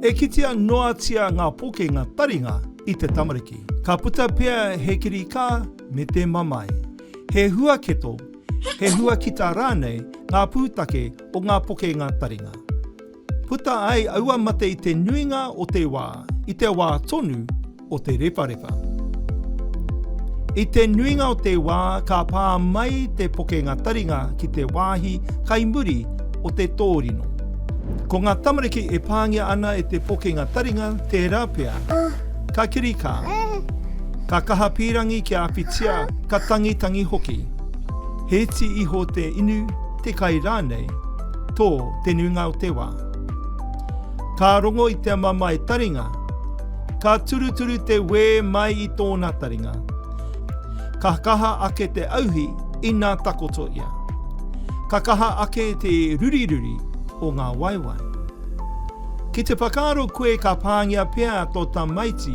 E kitea noatia ngā pokenga taringa i te tamariki. Ka puta pea he kirikā me te mamae. He huaketo, he huakita rānei ngā pūtake o ngā pokenga taringa. Puta ai aua mate i te nuinga o te wā, i te wā tonu o te rewharewha. I te nuinga o te wā ka pā mai te pokenga taringa ki te wāhi kai muri o te tōrino. Ko ngā tamariki e pāngia ana e te pokenga taringa tērā pea ka kirikā, ka kaha pīrangi kia awhitia, ka tangitangi hoki. He iti iho te inu, te kai rānei, tō te nuinga o te wā. Ka rongo i te mamae taringa, Ka turuturu te wē mai i tōna taringa. Ka kaha ake te auhi ina takoto ia. Ka kaha ake te ruriruri o ngā waewae. Ki te whakaaro koe ka pāngia pea tō tamaiti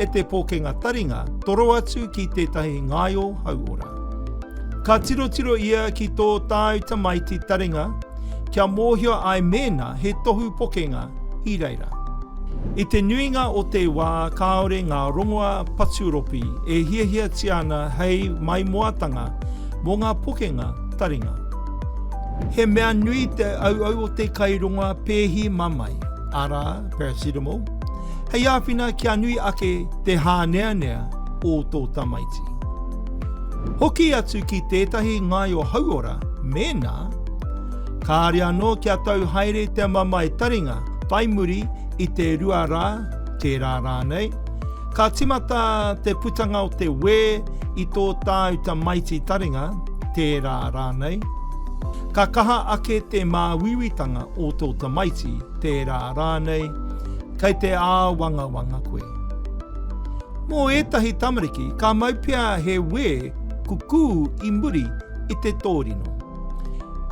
e te pōkenga taringa, toro atu ki tētahi ngaio hauora. Ka tirotiro ia ki tō tāu tamaiti taringa kia mōhio ai mēnā he tohu pokenga i reira. I te nuinga o te wā kāore ngā rongoā paturopi e hiahiatia ana hei maimoatanga mō ngā pokenga taringa. He mea nui te auau o te kai rongoā pēhi mamae, arā, paracetamol, hei āwhina kia nui ake te hāneanea o tō tamaiti. Hoki atu ki tētahi ngaio hauora mēnā kāre anō kia tau haere te mamae taringa whai muri i te rua rā, tērā rānei, ka timata te putanga o te wē i tō tāu tamaiti taringa, tērā rānei, ka kaha ake te māuiuitanga o tō tamaiti, tērā rānei, kei te āwangawanga koe. Mō ētahi tamariki, ka mau pea he wē kukū i muri i te tōrino.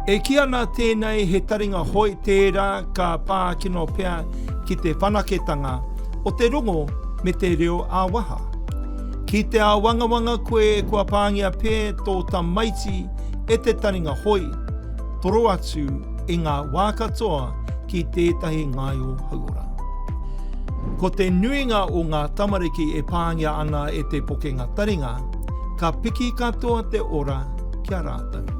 E kī ana tēnei he taringa hoi tērā ka pā kino pea ki te whanaketanga o te rongo me te reo ā-waha. Ki te āwangawanga koe kua pāngia pē tō tamaiti e te taringa hoi, toro atu i ngā wā katoa ki tētahi ngaio hauora. Ko te nuinga o ngā tamariki e pāngia ana e te pokenga taringa, ka piki katoa te ora ki a rātou.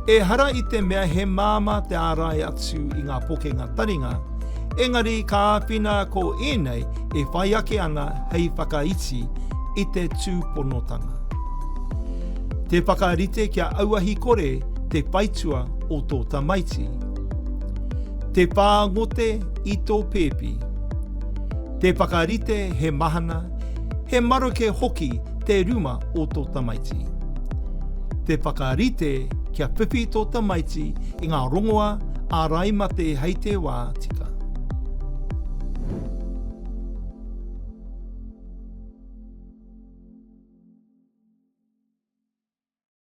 Ehara i te mea he māmā te ārai atu i ngā pokenga taringa, engari ka āwhina ko ēnei e whai ake ana hei whakaiti i te tūponotanga. Te whakarite kia auahi kore te whaitua o tō tamaiti. Te whāngote i tō pēpi. Te whakarite he mahana, he maroke hoki te ruma o tō tamaiti. Te whakarite kia whiwhi tō tamaiti i ngā rongoā ārai mate hei te wā tika.